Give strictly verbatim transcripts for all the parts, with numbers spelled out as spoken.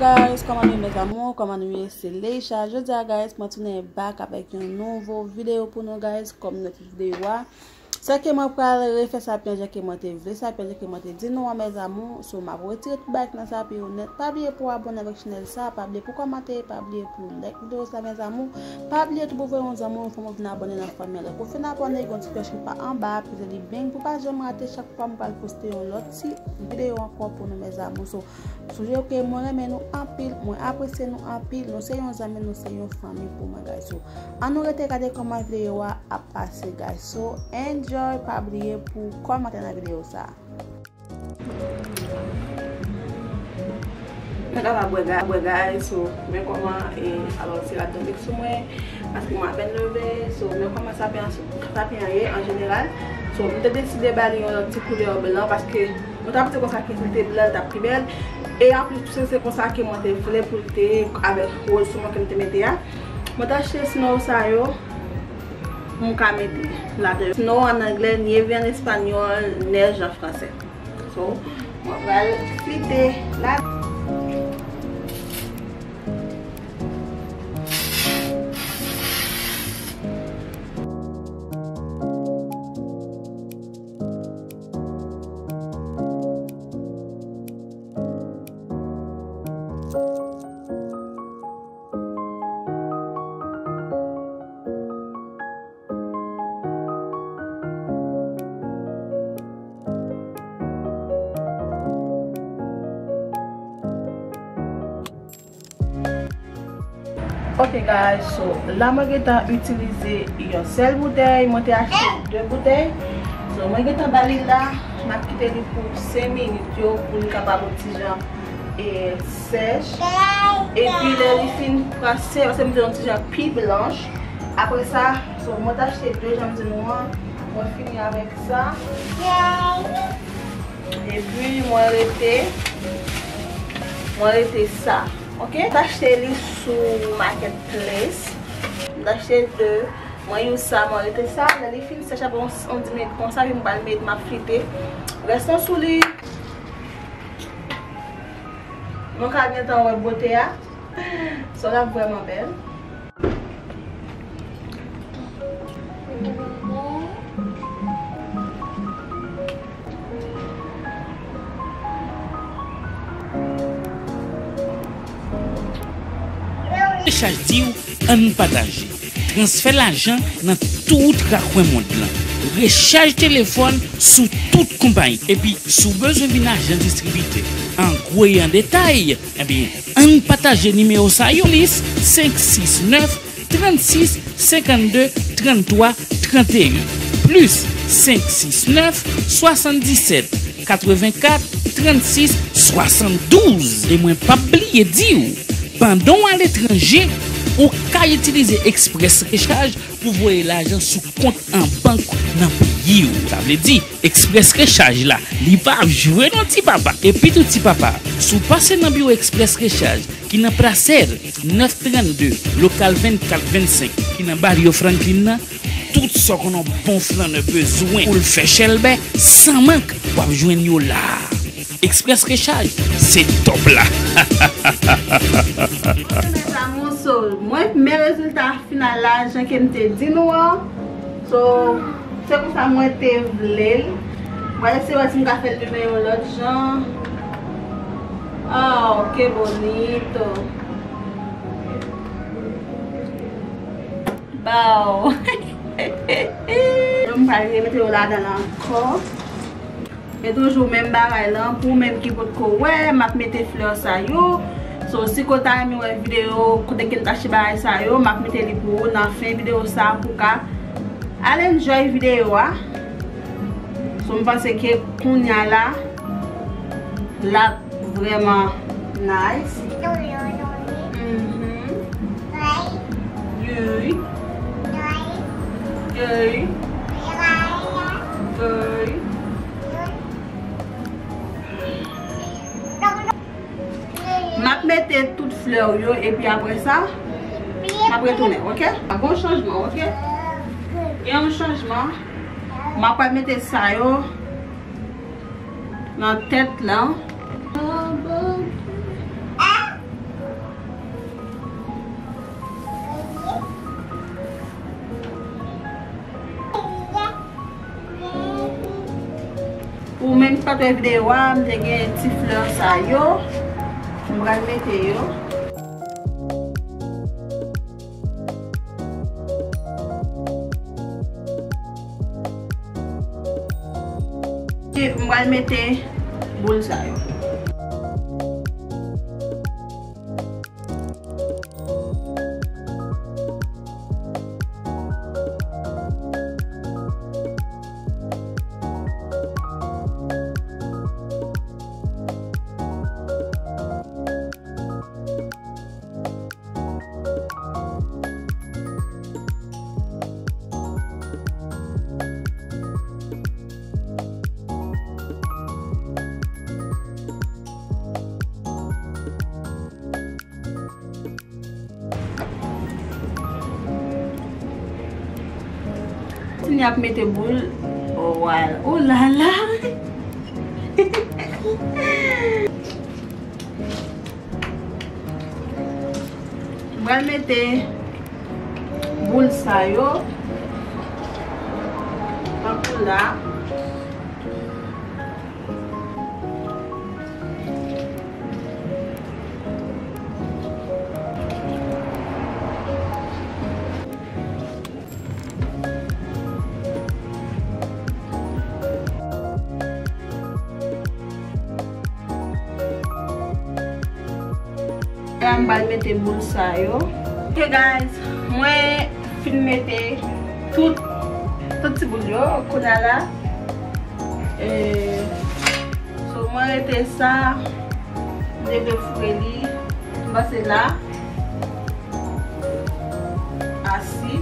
Guys, kòman nou ye, mes amours? Kòman nou ye? Se Leisha. Jodi a, guys, mwen tounen back avèk yon nouvo videyo pou nou, guys. Kòm nou videyo a. Sè ke mwen pral refè sapi an jan ke mwen te vle sapi an jan ke mwen te di nou an, mes amours. So, m ap retire tout bagay nan sapi yo nèt. Pa bliye pou abòne avèk chanèl sa, pa bliye pou kòmante, pa bliye pou like videyo sa, mes amours. Pa bliye tou pou voye yon zanmi ou yon fanmi vin abòne nan fanmi an. Lè ou fin abòne, gen yon ti klòch ki pa anba a, peze li beng pou pa janm rate chak fwa m pral poste yon lòt ti videyo ankò pou nou, mes amours. So, sonje ke mwen renmen nou anpil, mwen apresye nou anpil, nou se yon zanmi, nou se yon fanmi pou mwen, guys. So, ann nou rete gade kòman videyo a ap pase, guys. So, enjoy, pa bliye pou kòmante nan videyo sa. Mwen ka pa bwè, guys, bwè, guys, so, men kòman, e, alò, ti rad tonbe sou mwen, paske mwen apèn leve, so, men kòman sapi an, sapi an ye, an jeneral. So, m te deside ba li yon lòt ti koulè blan, paske mwen t ap di konsa ke si l te blan, l t ap pi bèl. E anplis, se, se konsa ke mwen te vle pou l te avèk wòz sou mwen ke m te mete a. Mwen te achte snow sa yo, pou m ka mete ladan yo. Snow an anglè, nieve an espanyòl, neige an fransè. So, mwen pral flite la. Ok, guys, so, la mwen gentan itilize yon sèl boutèy, mwen te achte de boutèy. So, mwen gentan ba li la, m ap kite li pou senk minit yo pou li kapab yon ti jan e sèch. Epi lè li fin pran sè, se m di yon ti jan pi blanch. Apre sa, so, mwen t achte de jan m di nou an, mwen fini avèk sa. Epi mwen rete, mwen rete sa. Ok, m t achte li sou Marketplace. M t achte de, mwen use sa, mwen rete sa. Lè li fin sèch apre yon, yon dis minit konsa, epi m pral met, m ap flite. Rèstan sou li. Nou ka gentan wè bote a. So l ap vrèman bèl. Rechaj di w, ann pataje. Transfè lajan nan tout rakwen mond lan. Rechaj telefòn sou tout konpayi. Epi, si w bezwen vin ajan distribitè, an gwo e an detay, ebyen, ann pataje nimewo sa yo. Plis senk sis nèf, trannsis, senkannde, tranntwa, tranteyen. Plis senk sis nèf, swasanndisèt, katrevenkat, trannsis, swasanndouz. E mwen p ap bliye di w, pandan w aletranje, ou ka itilize Express Recharge pou voye lajan sou kont an bank nan peyi w. Sa vle di, Express Recharge la, li p ap jwe non, ti papa. Epi tou, ti papa, si w pase nan biwo Express Recharge ki nan Plasèl, nèf trannde, lokal vennkat vennsenk, ki nan Barrio Franklin nan, tout sa w konn yon bon flannè bezwen pou l fè chèlbè san mank, w ap jwenn yo la. Express Recharge, se top la. Mes amours, so, mwen, men rezilta final la, jan ke m te di nou an. So, se konsa mwen te vle l. Mwen eseye wè si m ka fè l limen yon lòt jan. Oh, qué bonito. Bow. M pral remete yo ladan l ankò. E toujou menm bagay lan, pou ou menm ki potko wè, m ap mete flè sa yo. So, si ke w ta renmen wè videyo kote ke m t achte bagay sa yo, m ap mete li pou ou nan fen videyo sa pou w ka al enjoy videyo a. So, m panse ke kounya la, l ap vrèman nice. Mhm. Yay. Yay. Yay. M ap mete tout flè yo, epi apre sa, m ap retounen, ok? Gon chanjman, ok? Gen yon chanjman. M ap mete sa yo nan tèt lan. M pa t wè videyo a, m te gen ti flè sa yo. M pral mete yo. M pral mete boul sa yo. Tini ap mete boul. Oh, wow. Oh la la. M pral mete boul sa yo. Tankou la. La m pral mete boul sa yo. Ok guys, mwen fin mete tout, tout ti boul yo. Kounye a la, e, so mwen rete sa, m te vle foure li, m pase la, asi.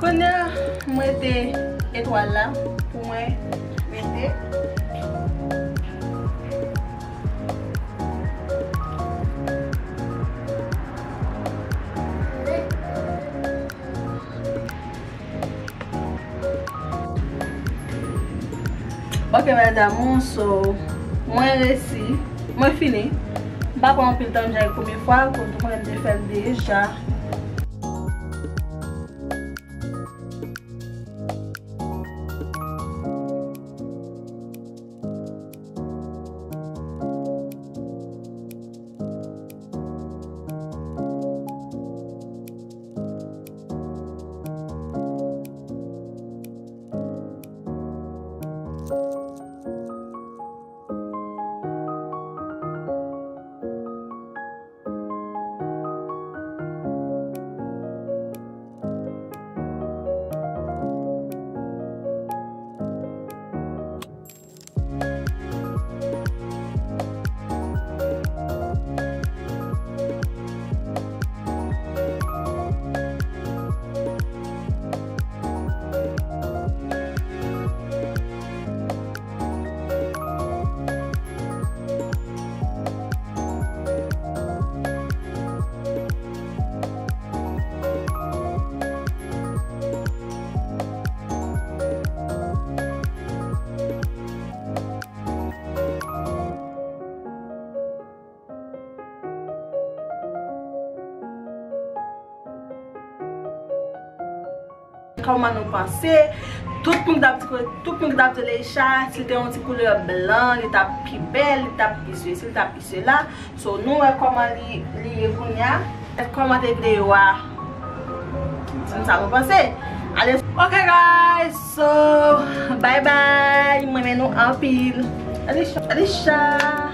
Kounye a, m rete etwal la pou mwen mete. Ok, mes amours, so, mwen resi, mwen fini. M pa pran anpil tan, m jay premye fwa, kote ou konnen m te fè l deja. Kòman nou panse? Tout moun ki t ap di, tout moun ki t ap di Leisha, si l te yon ti koulè blan, li t ap pi bèl, li t ap pi sesi, li t ap pi sela. So, nou wè kòman li, li ye kounye a. Kòmante videyo a. Di m sa nou panse. Ale, ok, guys. So, bye bye. Mwen renmen nou anpil. Alicia, Alicia.